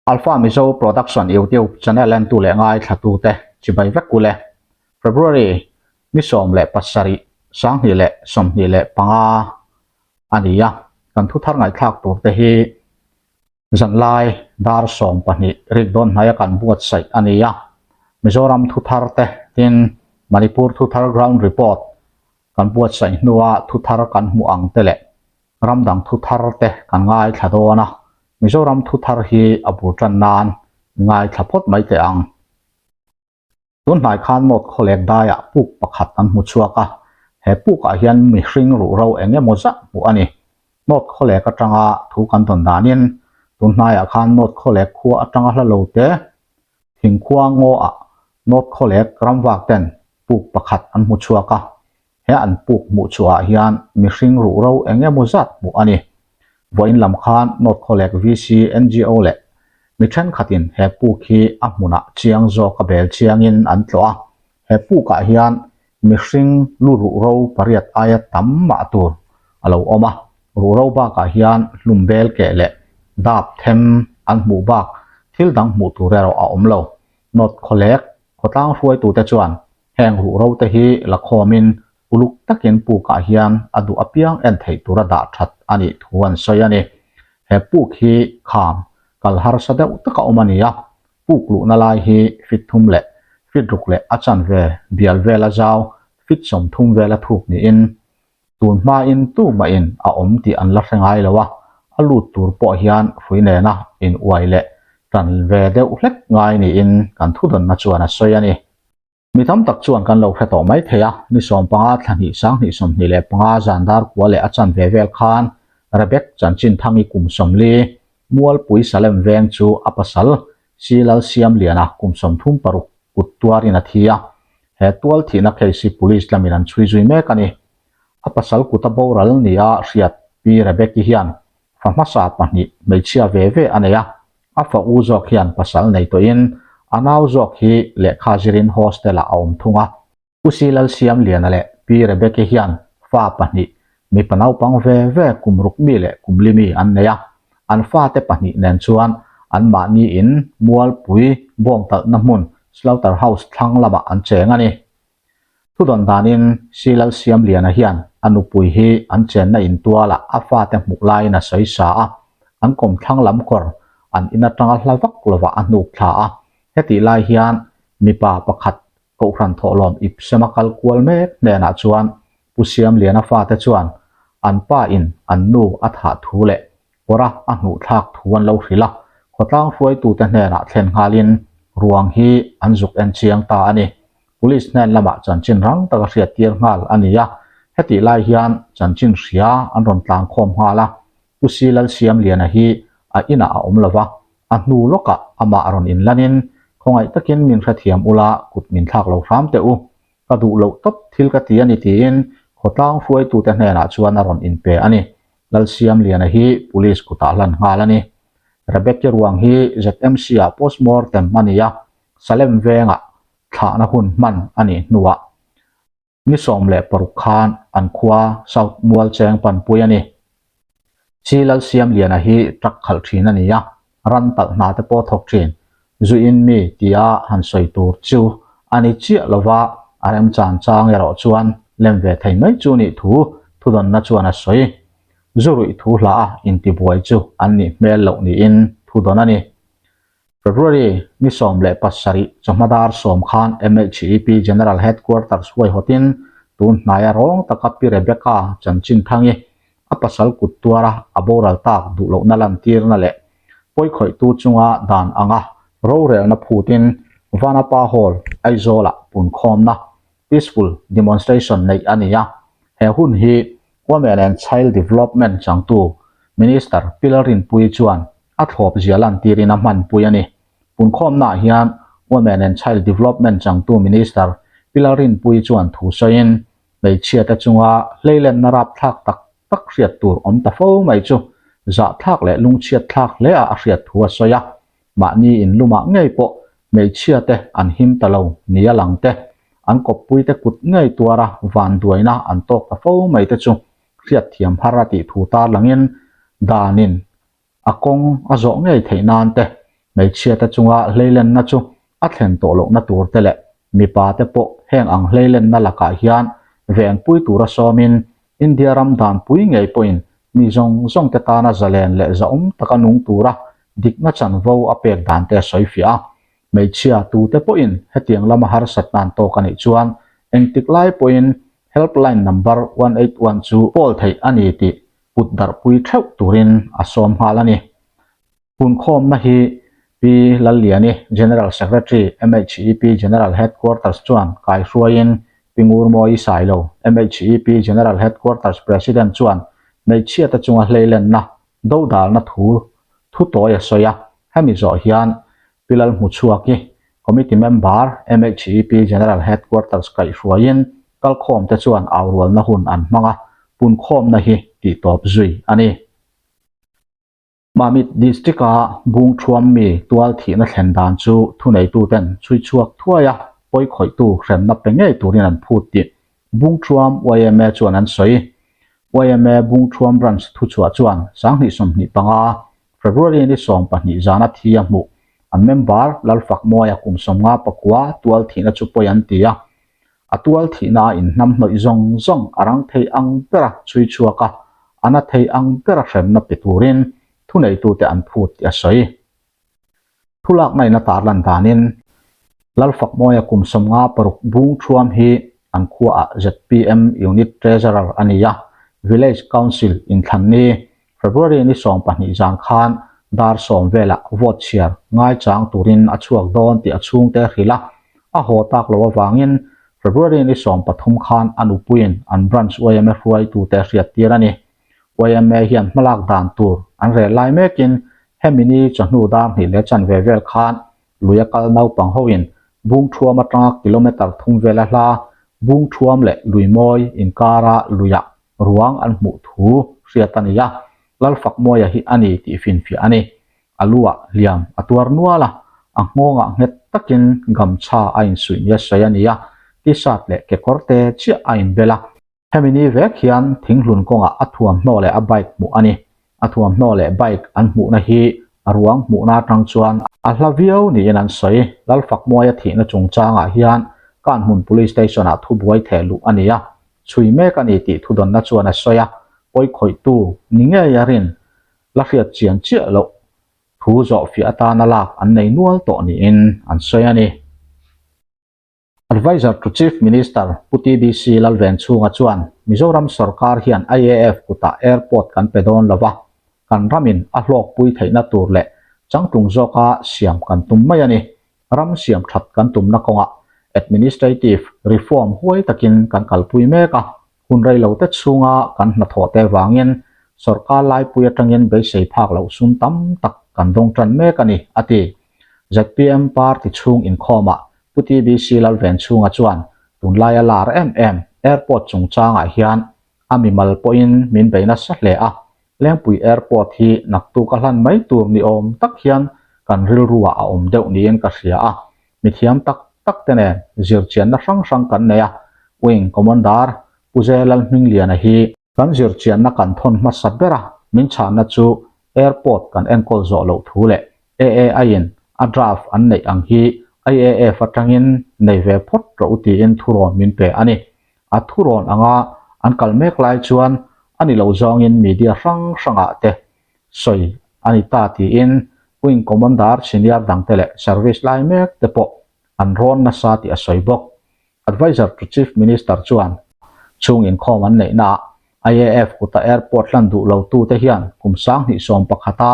Alpha Mizo Production YouTube channel entu leh ngaithlatute chibai vek ule. February ni 17 2025 a ni a, kan thuthar ngaihthlak turte hi Zanlai dar 12 rik dawn hnaia kan buatsaih a ni a, Mizoram thuthar te tin Manipur thuthar ground report kan buatsaih hnua thuthar kan hmuh ang te leh ram dang thuthar te kan ngaithla dawn a, Mizoram thuthar hi a bul tan nan ngaithla phawt mai teh ang. Tun hnai khan North Khawlek daiah puk pakhat an hmu chhuak a, he pukah hian mihring ruhro eng emaw zah hmuh a ni. North Khawlek atanga thu kan dawn danin tun hnaiah khan North Khawlek khua atanga hla lo te thingkhua ngaw-ah North Khawlek ramvak ten puk pakhat an hmu chhuak a, He an puk hmuh chhuahah hian mihring ruhro eng emaw zat hmuh a ni. Vawiin lam khan North Khawlek VC, NGO leh mi thenkhatin he puk hi a hmunah chiang zawk a bel chiangin an tlawh a. He pukah hian mihring lu ruhro pariat aia tam mah tur a lo awm a. Ruhro bakah hian hlum bel keh leh dap them an hmuh bak thil dang hmuh tur erawh a awm lo. North Khawlek khawtlang hruaitute chuan Heng ruhro te hi la khawmin uluk takin pukah hian a duh apiang en theih tura dah that a nih thu an sawi a ni. He puk hi kham kal harsa deuh taka awm a ni a, puk luhna lai hi fit thum leh fit ruk leh a chanve bial vela zau fit 30 vela thuk niin tun hmain tumahin a awm tih an la hre ngai lo a, a lut tur pawh hian hrui nena in uai leh tan ve deuh hlek ngai niin kan thudawnna chuan a sawi a ni. Mi tam tak chuan kan lo hre tawh mai thei a, ni 15 thla hnih 2025 zan dar kua leh a chanve vel khan Rebek chanchin thangi kum 40 Mualpui Salem veng chu a pasal Si Lalsiamliana kum 36 kut tuarin a thi a, he tual thihna case hi police lamin an chhui zui mek a ni. A pasal kuta boral nia hriat Pi Rebeki hian fa hmasa pahnih hmeichhia ve ve a nei a, a fa u zawk hian pasal nei tawhin a nau zawk hi lehkha zirin hostel-ah a awm thung a. Pu Si Lalsiamliana leh Pi Rebeki hian fa pahnih, mipa naupang ve ve kum ruk mi leh kum li mi an nei a, an fate pahnih nen chuan anmahniin Mualpui bawngtalhna hmun Slaughter House thlang lamah an cheng a ni. Thudawn danin Si Lalsiamliana hian a nupui hi an chenna intualah a fate hmuh laiin a sawi sa a, an kawmthlang lam kawr an in atanga hla vak lovah a hnuk thla a. Hetih lai hian mipa pakhat Kohhran thawhlawm ipsema kal kual mek hnenah chuan Pu Siamliana fate chuan an pa in an nu a thah thu leh kawra a hnuh thlak thu an lo hrilh a, khawtlang hruaitute hnenah thlen nghalin ruang hi an zuk en chiang ta a ni. Police hnen lamah chanchin rang taka hriat tir nghal a ni a, hetih lai hian chanchin hria an rawn tlang khawm nghal a, Pu Si Lalsiamliana hi a inah a awm lova, a hnu lawkah amah rawn inlanin khawngaih takin min hrethiam ula kut min thlak lo hram teh u, ka duh loh tawp thil ka ti a ni tiin khawtlang hruaitute hnenah chuan a rawn inpe a ni. Lalsiamliana hi police kutah hlan nghal a ni. Rebecca ruang hi ZMC-ah postmortem a ni a, Salem vengah thlahna hun hman a nih hnuah ni 16 khan an khua South Mualcheng panpui a ni. Chi Lalsiamliana hi truck khalh thin a ni a, ran talh hna te pawh thawk thin. Zuin mi tia han sawi tur chu a ni chiah lova, a remchan chang erawh chuan lem ve thei mai chu nih thu thudawnna chuan a sawi. Zu ruih thu hla a intibuai chu an nih hmel loh niin thudawn a ni. February ni 17 chawhma dar 10 khan MHEP General Headquarters huaihawtin tun hnaia rawng taka Pi Rebecca chanchin thangi a pasal kut tuara a boral tak duh lohna lantirna leh pawikhawihtu chunga dan anga rorelna phutin Vanapa Hall, Aizawlah punkhawmna peaceful demonstration neih a ni a. He hun hi Women and Child Development changtu Minister Pi Lalrinpuii chuan a thlawp zia lantirin a hmanpui a ni. Punkhawmnaah hian Women and Child Development changtu Minister Pi Lalrinpuii chuan thu sawiin hmeichhiate chunga hleilenna rapthlak tak tak hriat tur awm ta fo mai chu zahthlak leh lungchhiat thlak hle a a hriat thu a sawi a. Mahni inlumah ngei pawh hmeichhiate an him ta lo nia lang te, an kawppuite kut ngei tuara vanduaina an tawk ta fo mai te chu hriatthiam har a tih thu tarlangin danin a kawng a zawh ngei theih nan te. Hmeichhiate chunga hleilenna chu a thlen tawh lohna tur te leh mipate pawh heng ang hleilenna lakah hian venpui tura sawmin India ram danpui ngei pawhin mi zawng zawngte tana zalen leh zahawm taka nung tura dikna chanvo a pek dante a sawifiah a. Hmeichhia tute pawhin hetiang lama harsatna an tawk a nih chuan engtik lai pawhin helpline number 181 chu call theih a ni tih kut darhpui theuh turin a sawm nghal a ni. Punkhawmna hi Pi Lalliani, General Secretary, MHEP General Headquarters chuan kaihruaiin Pi Ngurmawi Sailo, MHEP General Headquarters President chuan hmeichhiate chunga hleilenna dodalna thu thu tawi a sawi a, hemi zawh hian Pi Lalhmuchhuaki, Committee Member, MHEP General Headquarters kaihruaiin kalkhawmte chuan aurualna hun an hmang a, punkhawmna hi tihtawp zui a ni. Mamit District-a Bungthuam mi tual thihna thlen dan chu thuneituten chhui chhuak thuai a, pawikhawihtu hremna pe ngei turin an phut tih Bungthuam yma chuan an sawi. Yma Bungthuam Branch thuchhuah chuan 2025 February ni 12 zana thi a hmuh. An member Lalfakmawia kum 59 tual thihna chu pawi an ti a, A tual thihna a inhnam hnawih zawng zawng a rang thei ang bera chhui chhuak a, a na thei ang bera hremna pe turin thuneitute an phut tih a sawi. Thulakna in a tarlan danin Lalfakmawia kum 56 bung thuam hi an khuaah zpm Unit Treasurer a ni a, Village Council inthlan ni February ni 12 zan khan dar 10 velah vote chhiar ngaichang turin a chhuak dawn tih a chhungte a hrilh a, a haw tak loh avangin February ni 13 khan a nupuiin an branch yma hruaitute a hriattir a ni. Yma hian hmalak dan tur an rel lai mekin hemi ni chawhnu dar hnih leh chanve vel khan lui a kal naupang hoin Bungthuam atanga kilometre thum vel a hla Bungthuam leh Luimawi inkara luiah ruang an hmuh thu hriat a ni a, Lalfakmawia hi a ni tih finfiah a ni. A luah hliam a tuar nual a, a nghawngah nghet takin gamchha a insuih nia sawi a ni a, t-shirt leh kekawr te chiah a inbel a. Hemi ni vek hian thinghlun kawngah a thuamhnaw leh a bike hmuh a ni. A thuamhnaw leh bike an hmuhna hi a ruang hmuhna atang chuan a hla viau niin an sawi. Lalfakmawia thihna chungchangah hian Kanhmun Police Station-ah thubuai theh luh a ni a, chhui mek a ni tih thudawnna chuan a sawi a, pawikhawihtu ni ngei a rin la hriat chian chiah loh thu zawhfiah atana lak an nei nual tawh niin an sawi a ni. Adviser to Chief Minister Pu TBC Lalvenchhunga chuan Mizoram sorkar hian IAF kutah airport kan pe dawn lo va, kan ramin a hlawkpui theihna tur leh changtlung zawka siam kan tum mai a ni. Ram siam that kan tumna kawngah administrative reform huai takin kan kalpui mek a, hun rei lo te chhunga kan hnathawh te vangin sorkar laipui atangin beisei phak loh sum tam tak kan dawng tan mek a ni, a ti. Zpm party chhung inkhawmah Pu TBC Lalvenchhunga chuan tunlaia lar em em airport chungchangah hian a mimal pawhin min bei nasa hle a, Lengpui airport hi naktuk a hlan mai tur ni awm tak hian kan rilruah a awm deuh niin ka hria a, mithiam tak tak te nen zirchianna hrang hrang kan nei a, Wing Commander Pu Ze Lalhmingliana hi kan zirchianna kan thawn hmasa ber a, min chhanna chu airport kan enkawl zawh loh thu leh AAI-in a draft an neih ang hi IAF atangin nei ve phawt rawh u tiin thurawn min pe a ni. A thurawn anga an kal mek lai chuan a ni lo zawngin media hrang hrangah te sawi a ni ta tiin Wing Commander senior dangte leh service lai mek te pawh an rawn nasa tih a sawi bawk. Adviser to Chief Minister chuan chhung inkhawm an neihnaah IAF kuta airport hlan duh lotute hian kum 2011-a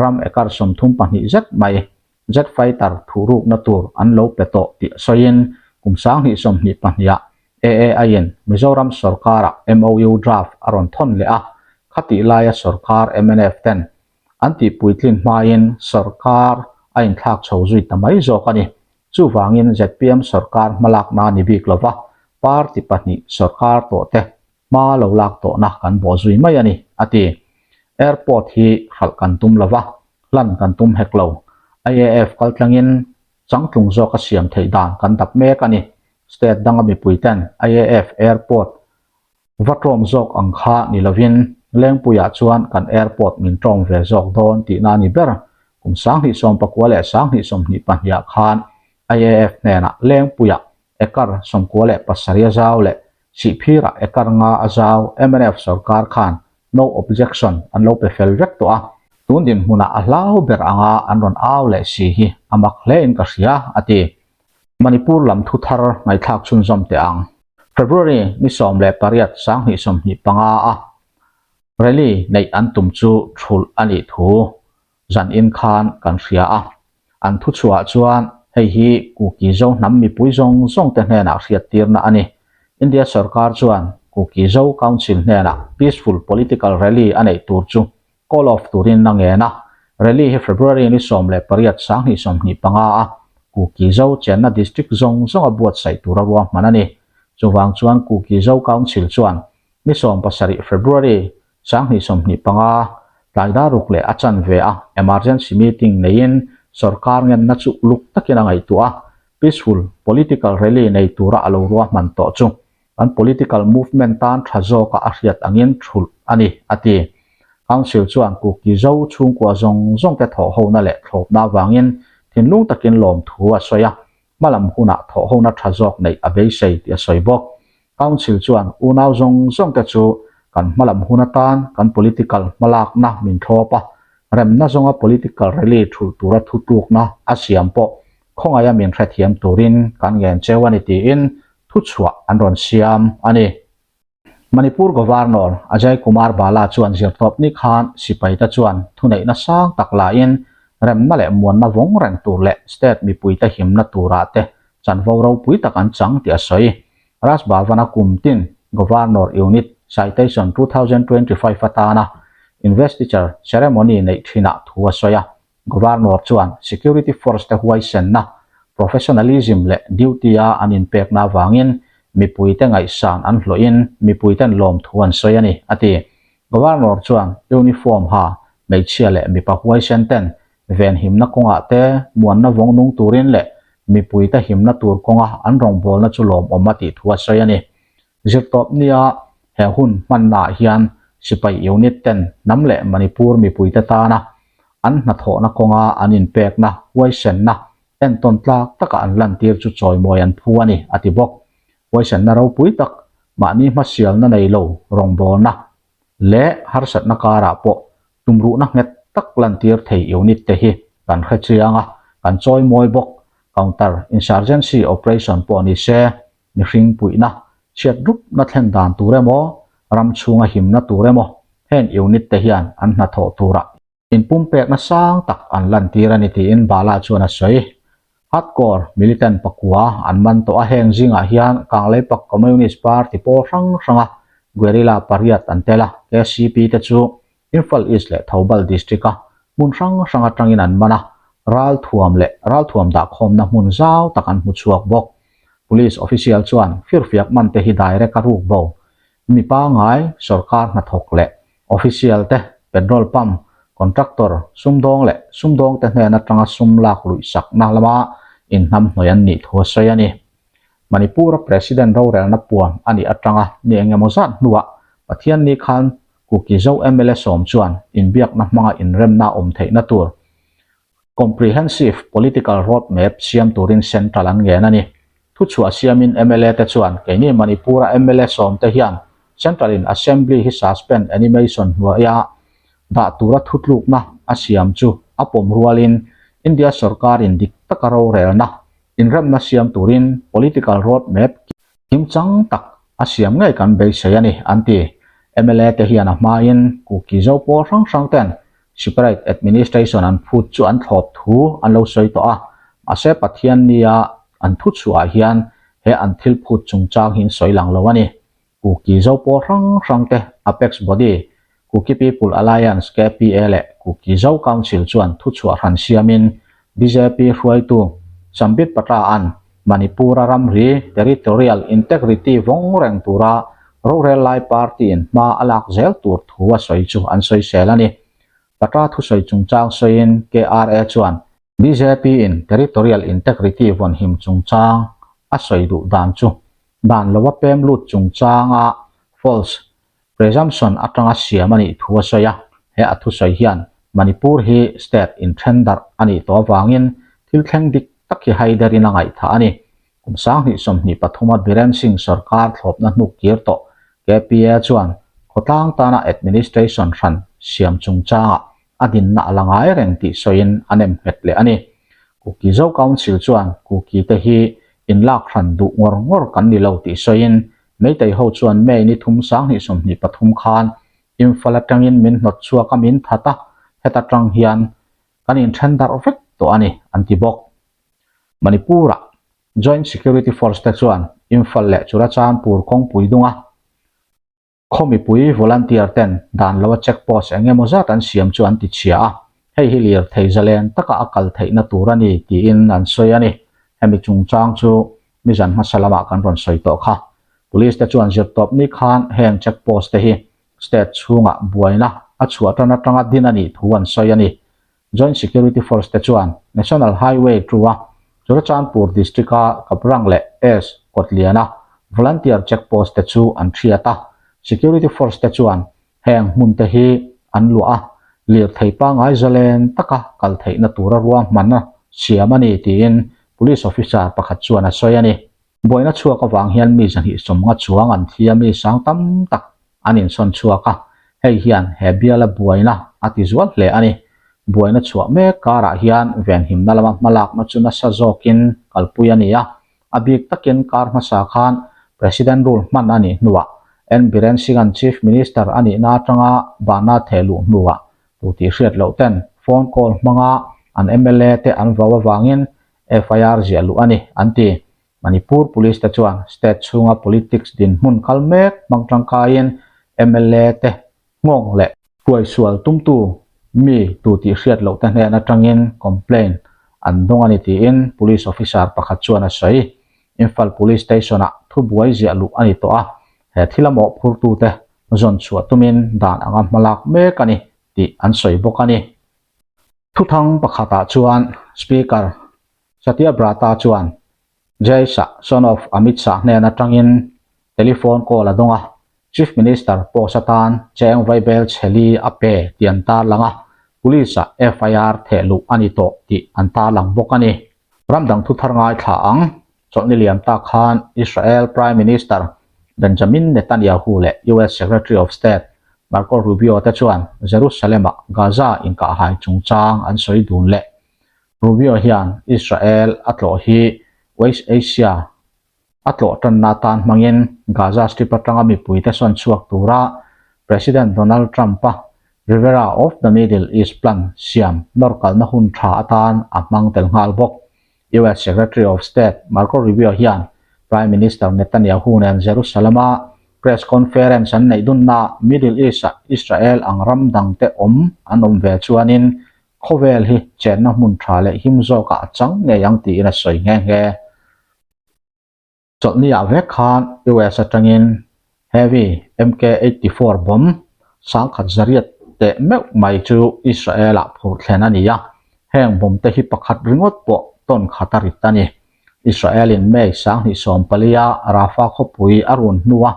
ram acre 32 zet mai jet fighter thuhrukna tur an lo pe tawh tih sawiin kum 2022-ah AAI-in Mizoram sorkara MOU draft a rawn thawn leh a, khatih laia sorkar mnf ten an tihpuitlin hmain sorkar a inthlak chho zui ta mai zawk a ni. Chuvangin zpm sorkar hmalakna ni bik lova party pahnih sorkar tawhte hma lo lak tawhna kan bawh zui mai a ni, a ti. Airport hi hralh kan tum lova, hlan kan tum hek lo. IAF kaltlangin changtlung zawka siam theih dan kan dap mek a ni. State danga mipuiten IAF airport Va tlawm zawk ang kha ni lovin Lengpuiah chuan kan airport min tlawm ve zawk dawn tihna a ni ber. Kum 2019 leh 2022 ah khan IAF hnenah Lengpuiah Ekar 97 a zau leh Sihphirah ekar nga a zau mnf sorkar khan no objection an lo pe fel vek tawh a, tun dinhmunah a hlau ber anga an rawn au leh si hi a mak hle in ka hria, a ti. Manipur lam thu thar ngaihthlak chhunzawm teh ang. February ni 18 2025 a rally neih an tum chu thulh a nih thu zan in khan kan hria a, an thuchhuah chuan hei hi Kuki Zo hnam mipui zawng zawng te hnenah hriattirna a ni. India sorkar chuan Kuki Zo Council hnenah peaceful political rally a neih tur chu call off turin a ngen a, rally hi February ni 18 2025 a Kuki Zo chenna district zawng zawnga buatsaih tura ruahman a ni. Chuvang chuan Kuki Zo Council chuan ni 17 February 2025, tlai dar ruk leh a chanve a emergency meeting neiin sorkar ngenna chu uluk takin a ngaihtuah a, peaceful political rally nei tura a lo ruahman tawh chu kan political movement tan tha zawka a hriat angin thulh a ni, a ti. Council chuan Kuki Zo chhungkua zawng zawngte thawhhona leh thlawpna avangin thinlung takin lawmthu a sawi a, hmalam hunah thawhhona tha zawk neih a beisei tih a sawi bawk. Council chuan unau zawng zawngte chu kan hmalam hun atan kan political hmalakna min thlawp a, remna zawnga political rally thulh tura thutlukna a siam pawh khawngaia min hrethiam turin kan ngen cheu a ni tiin thuchhuah an rawn siam a ni. Manipur Governor Ajay Kumar Bhalla chuan zirtawpni khan sipaite chuan thuneihna sang tak lain remna leh muanna vawng reng tur leh state mipuite himna turah te chanvo ropui tak an chang tih a sawi. Raj Bhavan-a kum tin Governor Unit Citation 2025 atana Investiture Ceremony neih thinah thu a sawi a. Governor chuan security force te huaisenna, professionalism leh duty-a an inpekna avangin mipuite ngaihsan an hlawhin mipuiten lawmthu an sawi a ni, a ti. Governor chuan uniform ha hmeichhia leh mipa huaisen ten venhimna kawngah te muanna vawng nung turin leh mipuite himna tur kawnga an rawngbawlna chu lawmawm a tih thu a sawi a ni. Zirtawp nia he hun hmannaah hian sipai unit ten hnam leh Manipur mipuite tana an hnathawhna kawnga an inpekna huaisenna entawn tlak taka an lantir chu chawimawi an phu a ni, a ti bawk. Huaisenna ropui tak, mahni hmasialna nei lo rawngbawlna leh harsatna karah pawh tumruhna nghet tak lantir thei unit te hi kan hre chiang a, kan chawimawi bawk. Counter insurgency operation pawh ni se, mihring puihna, chhiat rupna thlen dan tur emaw, ram chhunga himna tur emaw, heng unit te hian an hnathawh turah inpumpekna sang tak an lantir a ni tiin Bala chuan a sawi. Hardcore militant pakua an man tawh a, heng zingah hian Kangleipak Communist Party pawl hrang hranga guerrilla pariat an tel a, KCP te chu Imphal East leh Thoubal District-a hmun hrang hrang atangin an man a, ralthuam leh ralthuam dahkhawmna hmun zau tak an hmu chhuak bawk. Police official chuan firfiak mante hi direct a ruk bo. Mi pangngai, sorkar hnathawk leh official te, petrol pump, contractor, sumdawng leh sumdawngte hnen atanga sum lak luih sakna lama inhnamhnawih an nih thu a sawi a ni. Manipur-a President rorelna puan a nih atanga ni engemaw zat hnuah Pathianni khan Kuki Zo mla sawm chuan inbiakna hmanga inremna awm theihna tur Comprehensive Political Road Map siam turin Central an ngen a ni. Thuchhuah siamin mla te chuan keini Manipur-a mla sawmte hian Central-in Assembly hi suspend animation hnuaia dah tura thutlukna a siam chu a pawm rualin India sorkarin dik taka rorelna inremna siam turin Political Road Map Kimchang tak a siam ngei kan beisei a ni, an ti. Mla te hian a hmain Kuki Zo pawl hrang hrang ten Separate Administration an phut chu an thlawp thu an lo sawi tawh a, mahse Pathian nia an thu chhuah ah hian he an thil phut chungchang hi an sawi lang lo a ni. Kuki Zo pawl hrang hrang te Apex Body, Kuki People Alliance, KPA, leh Kuki Zo Council chuan thuchhuah hran siamin bjp hruaitu Sambit Patra-a'n Manipur-a ramri territorial integrity vawng reng tura rorel lai party-in hma a lak zel tur thu a sawi chu an sawisel a ni. Patra thusawi chungchang sawiin KRA chuan BJP-in territorial integrity vawnhim chungchang a sawi duh dan chu dan lova pem lut chungchanga false Presumption atanga siam a nih thu a sawi a, he a thusawi hian Manipur hi state inthen darh a nih tawh avangin thil thleng dik tak hi haiderin a ngaihthah a ni. Kum 2023 a Biren Singh sorkar thlawpna hnuk kir tawh KPA chuan khawtlang tana administration hran siam chungchangah a dinna a la ngai reng tih sawiin a nem nghet leh a ni. Kuki Zo Council chuan Kuki te hi inlak hran duh ngawr ngawr kan ni lo tih sawiin Meitei ho chuan May ni thum 2023 khan Imphal atangin min hnawt chhuak a min that a, heta tang hian kan inthen darh vek tawh a ni, an ti bawk. Manipur-ah Joint Security Force te chuan Imphal leh Churachandpur kawngpui dunga khaw mipui volunteer ten dan loa check post eng emaw zat an siam chu an ti chhia a, hei hi lirthei zalen taka a kal theihna tur a ni tiin an sawi a ni. Hemi chungchang chu nizan hmasa lamah kan rawn sawi tawh kha. Police te chuan zirtawp ni khan heng check post te hi state chhungah buaina a chhuah tan atanga din a nih thu an sawi a ni. Joint Security Force te chuan National Highway 2 a Churachandpur District a Kaprang leh S Kawtliana volunteer check post te chu an thiat a. Security Force te chuan heng hmun te hi an luah a, lirthei pangngai zalen taka kal theihna tura ruahman a siam a ni tiin Police Officer pakhat chuan a sawi a ni. Buaina chhuak avang hian mi 250 chuang an thi a, mi sang tam tak an insawn chhuak a, hei hian he biala buaina a ti zual hle a ni. Buaina chhuah mek karah hian venhimna lama hmalakna chu nasa zawkin kalpui a ni a, a bik takin kar hmasa khan President rule hman a nih hnuah N Biren Singh-a'n Chief Minister a nihna atanga bahna theh luh hnuah tu tih hriat loh ten phone call hmanga an mla te an vau avangin FIR ziah luh a ni, an ti. Manipur Police te chuan state chhunga politics dinhmun kal mek hmang tangkaiin mla te nghawng leh hruaisual tumtu mi tu tih hriat loh te hnen atangin complaint an dawng a ni tiin Police officer pakhat chuan a sawi. Imphal Police Station-ah thubuai ziah luh a ni tawh a, he thil a mawhphurtute zawn chhuah tumin dan anga hmalak mek a ni tih an sawi bawk a ni. Thuthang pakhatah chuan Speaker Satyabrata chuan Jay Shah, son of Amit Shah hnen atangin telephone call a dawng a, Chief Minister post atan Cheng Vaibel Chheli a pe tih an tarlang a, Police-ah FIR theh luh a ni tawh tih an tarlang bawk a ni. Ramdang thuthar ngaithla ang Chawlhni liam tak khan Israel Prime Minister Benjamin Netanyahu leh US Secretary of State Marco Rubio te chuan Jerusalem-ah Gaza inkahhai chungchang an sawi dun leh. Rubio hian Israel a tlawh hi West Asia a tlawh tanna atan hmangin Gaza Strip atanga mipuite sawn chhuak tura President Donald Trump-a Riviera of the Middle East plan siam nawr kalna hun tha atan a hmang tel nghal bawk. US Secretary of State Marco Rubio hian Prime Minister Netanyahu nen Jerusalem-a press conference an neih dunnaah Middle East-ah Israel ang ram dangte awm an awm ve chuanin khawvel hi chenna hmun tha leh him zawkah a chang ngei ang tiin a sawi nghe nghe. Chawlhniah vek khan US atangin Heavy MK 84 bomb sangkhat zariat teh meuh mai chu Israel-ah phurh thlen a ni a, heng bomb te hi pakhat ringawt pawh tawn khat a rit a ni. Israel-in May 2024-a Rafah khawpui a run hnua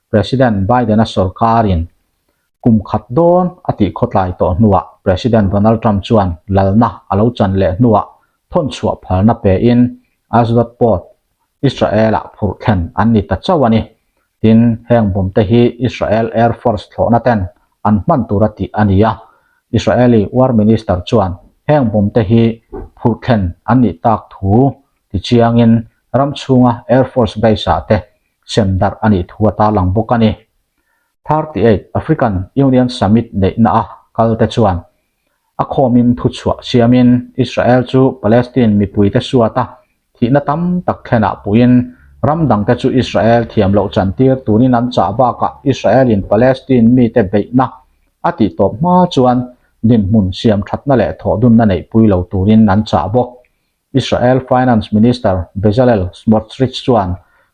President Biden-a sorkarin Kum khat dawn a tih khawtlai tawh hnuah President Donald Trump chuan lalna a lo chan leh hnuah thawnchhuah phalna pein Ashdod Port, Israel-ah phurh thlen an ni ta chauh a ni. Tin, heng bomb te hi Israel Air Force thlawhna ten an hman tura tih a ni a. Israeli War Minister chuan heng bomb te hi phurh thlen an nih tak thu tichiangin ram chhunga Air Force Base-ah te sem darh a nih thu a tarlang bawk a ni. 38 African Union Summit neihna a kal te chuan a khawmin thuchhuah siamin Israel chu Palestine mipuite suata thihna tam tak thlenah puiin ram dangte chu Israel thiam loh chantir turin an chah bakah Israel-in Palestine mite beihna a tihtawp hma chuan dinhmun siam thatna leh thawhdunna neihpui lo turin an chah bawk. Israel Finance Minister Bezalel Smotrich chuan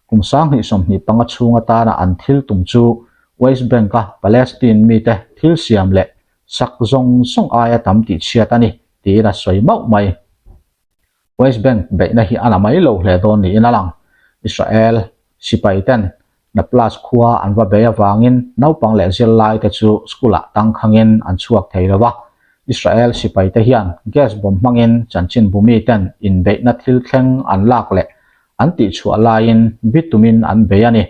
kum 2025 chhung atana an thil tum chu West Bank-a Palestine mite thil siam leh sak zawng zawng aia tam tih chhiat a ni tiin a sawi mauh mai. West Bank beihna hi a la mai lo hle dawn niin a lang. Israel sipai ten Naplas khua an va bei avangin naupang leh zirlai te chu school-ah tangkhangin an chhuak thei lo va. Israel sipaite hian gas bomb hmangin chanchinbu miten inbeihna thil thleng an lak leh an tihchhuah laiin bitumin an bei a ni.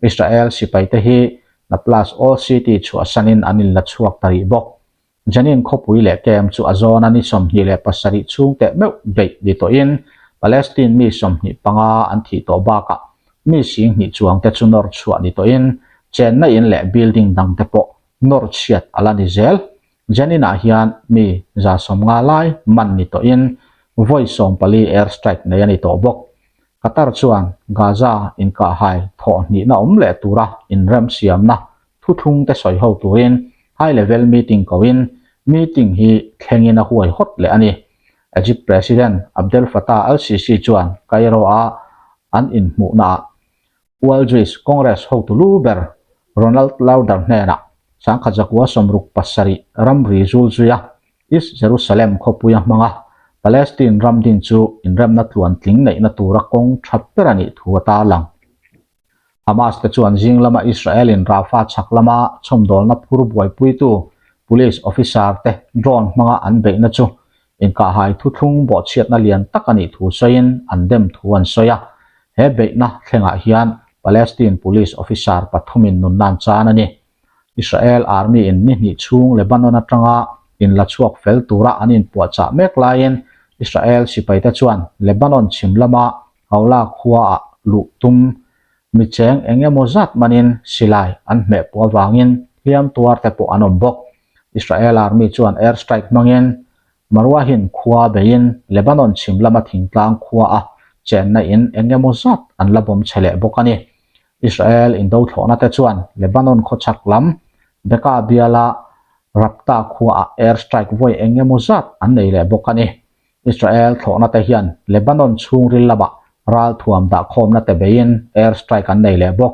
Israel sipaite hi Nablus Old City chhuahsanin an inla chhuak ta rih bawk. Jenin khawpui leh camp chu a zawn a ni 27 chhung teh meuh beih ni tawhin Palestine mi 25 an thih tawh bakah mi 2000 chuang te chu nawr chhuah ni tawhin chenna in leh building dang te pawh nawr chhiat a la ni zel. Jenin ah hian mi 150 lai man ni tawhin vawi 14 air strike nei a ni tawh bawk. Qatar chuan Gaza inkahhai thawh hnihna awm leh tura inremsiamna thuthlung te sawi ho turin high level meeting koin meeting hi thlengin a huai hawt leh a ni. Egypt President Abdel Fattah al-Sisi chuan Cairo-a an inhmuhnaah World Jewish Congress hotu lu ber Ronald Lauder hnenah 1967 ramri zul zuia East Jerusalem khawpuia hmanga Palestine ram din chu inremna tluantling neihna tura kawng tha ber a nih thu a tarlang. Hamas te chuan zing lama Israel in Rafah chhak lama chhawmdawlna phur buaipuitu police officer te drone hmanga an beihna chu inkahhai thuthlung bawhchhiatna lian tak a nih thu sawiin an dem thu an sawi a. He beihna thlengah hian Palestine police officer pathumin nunna an chan a ni. Israel army in ni hnih chhung Lebanon atanga inla chhuak fel tura an inpuahchah mek laiin Israel sipaite chuan Lebanon chhim lama Haula khuaah luh tum mi cheng eng emaw zat manin silai an hmeh puah avangin hliam tuar te pawh an awm bawk. Israel army chuan air strike hmangin Marwahin khua beiin Lebanon chhim lama thingtlang khua a chenna in eng emaw zat an la bawm chhe leh bawk a ni. Israel indo thlawhna te chuan Lebanon khawchhak lam Bekaa biala Rabta khuaah air strike vawi eng emaw zat an nei leh bawk a ni. Israel thlawhna te hian Lebanon chhungril lamah ralthuam dahkhawmna te beiin air strike an nei leh bawk.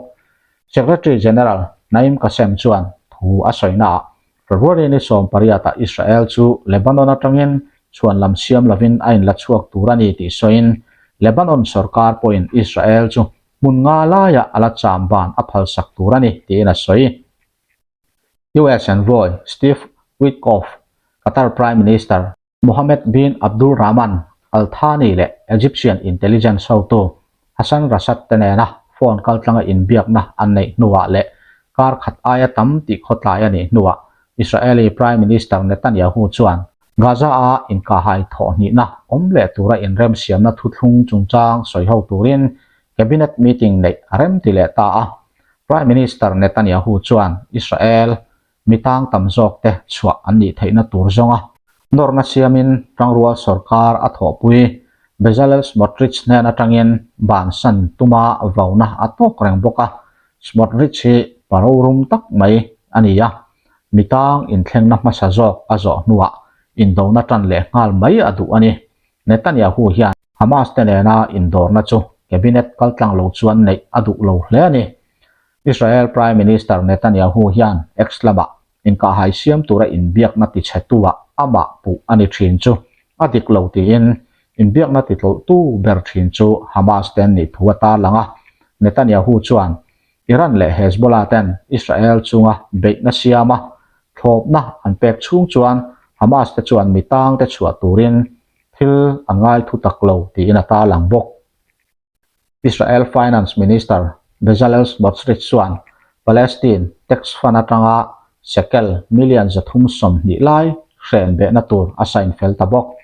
Secretary General Naim Qassem chuan thu a sawinaah February ni 18 ah Israel chu Lebanon atangin chhuan lam siam lovin a inla chhuak tur a ni tih sawiin Lebanon sorkar pawhin Israel chu hmun nga laiah a la cham ban a phalsak tur a ni tiin a sawi. US envoy Steve Witkoff, Qatar Prime Minister, Mohammed bin Abdul Rahman Al Thani leh Egyptian intelligence hotu Hassan Rashad te nena phone kaltlanga inbiakna an neih hnuah leh kar khat aia tam tih khawtlai a nih hnuah Israeli Prime Minister Netanyahu chuan Gaza-a inkahhai thawhhnihna awm leh tura inremsiamna thuthlung chungchang sawiho turin cabinet meeting neih a remti leh ta a. Prime Minister Netanyahu chuan Israel Mi tang tam zawk te chhuah an nih theihna tur zawnga nawrna siamin tangrual sorkar a thawhpui Bezalel Smotrich hnen atangin bansan tuma vauna a tawk reng bawk a, Smotrich hi pa rorum tak mai a ni a, mi tang inthlengna hmasa zawk a zawh hnuah indona tan leh nghal mai a duh a ni. Netanyahu hian Hamas te nena indawrna chu cabinet kaltlang lo chuan neih a duh lo hle a ni. Israel Prime Minister Netanyahu hian X lamah inkahhai siam tura inbiakna tichhetuah amah puh a ni thin chu a dik lo tiin inbiakna titlawlhtu ber thin chu Hamas te an nih thu a tarlang a. Netanyahu chuan Iran leh Hezbollah ten Israel chunga beihna siama thlawpna an pek chhung chuan Hamas te chuan mi tangte chhuah turin thil an ngai thu tak lo tiin a tarlang bawk. Israel Finance Minister Bezalel Smotrich chuan Palestine tax fund atanga shekel million 320 lai hren behna tur a sign fel ta bawk.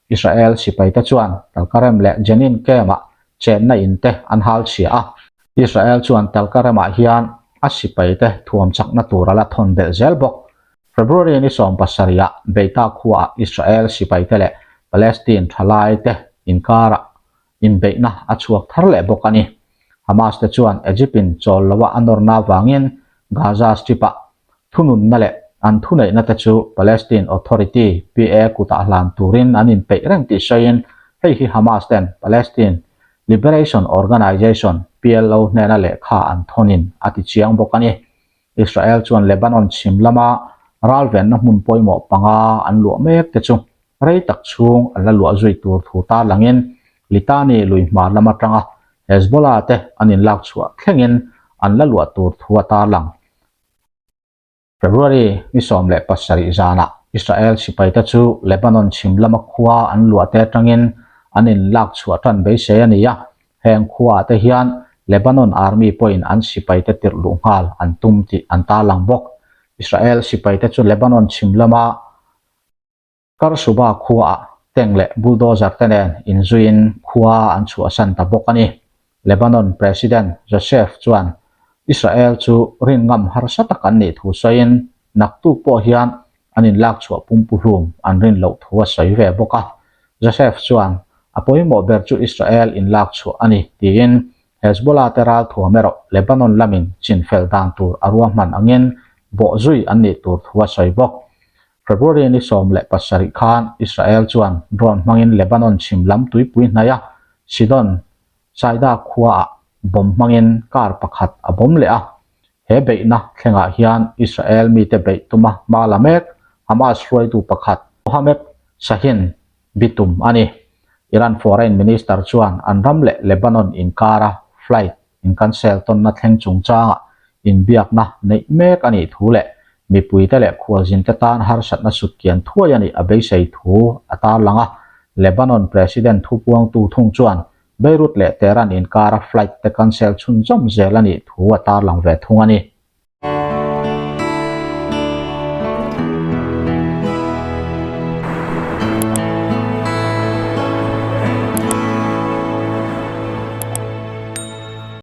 Israel sipaite chuan Talkarem leh Jenin camp-ah chenna in te an hal chhia a. Israel chuan Talkarem-ah hian a sipaite thuam chakna tur a la thawn belh zel bawk. February ni 17 ah Beita khuaah Israel sipaite leh Palestine thalaite inkarah inbeihna a chhuak thar leh bawk a ni. Hamas te chuan Egypt in chawl loa a nawrna avangin Gaza Strip-ah thununna leh an thuneihna te chu Palestine Authority, PA, kutah hlan turin an inpeih reng tih sawiin hei hi Hamas ten Palestine Liberation Organization, PLO, hnena lehkha an thawnin a ti chiang bawk a ni. Israel chuan Lebanon chhim lama ralvenna hmun pawimawh panga an luah mek te chu Rei tak chhung an la luah zui tur thu tarlangin Litani lui hmar lam atanga Hezbollah te an inlak chhuah thlengin an la luah tur thu a tarlang. February ni 17 zanah. Israel sipaite chu Lebanon chhim lama khua an luah te atangin an inlak chhuah tan beisei a ni a, heng khuaah te hian Lebanon Army pawhin an sipaite tirh luh nghal an tum tih an tarlang bawk. Israel sipaite chu Lebanon chhim lama Karsuba khuaah tank leh bulldozer te nen inzuiin khua an chhuahsan ta bawk a ni. Lebanon President Joseph chuan Israel chu rin ngam harsa tak an nih thu sawiin naktuk pawh hian an inlak chhuah pumpuhlum an rin loh thu a sawi ve bawk a. Joseph chuan a pawimawh ber chu Israel inlak chhuah a ni tiin Hezbollah te ralthuam erawh Lebanon lamin chinfel dan tur a ruahman angin bawhzui an nih tur thu a sawi bawk. February ni 17 khan Israel chuan drone hmangin Lebanon chhim lam tuipui hnaia Sidon, Saida khuaah bomb hmangin car pakhat a bomb leh a. He beihna thlengah hian Israel mite beih tuma hma la mek Hamas hruaitu pakhat Mohammed Shahin bitum a ni. Iran Foreign Minister chuan an ram leh Lebanon inkara flight incancel tawnna thleng chungchangah inbiakna neih mek a nih thu leh mipuite leh khualzinte tan harsatna sutkian thuai a nih a beisei thu a tarlang a. Lebanon President thupuangtu thung chuan Beirut leh Tehran inkara flight te cancel chhunzawm zel a nih thu a tarlang ve thung a ni.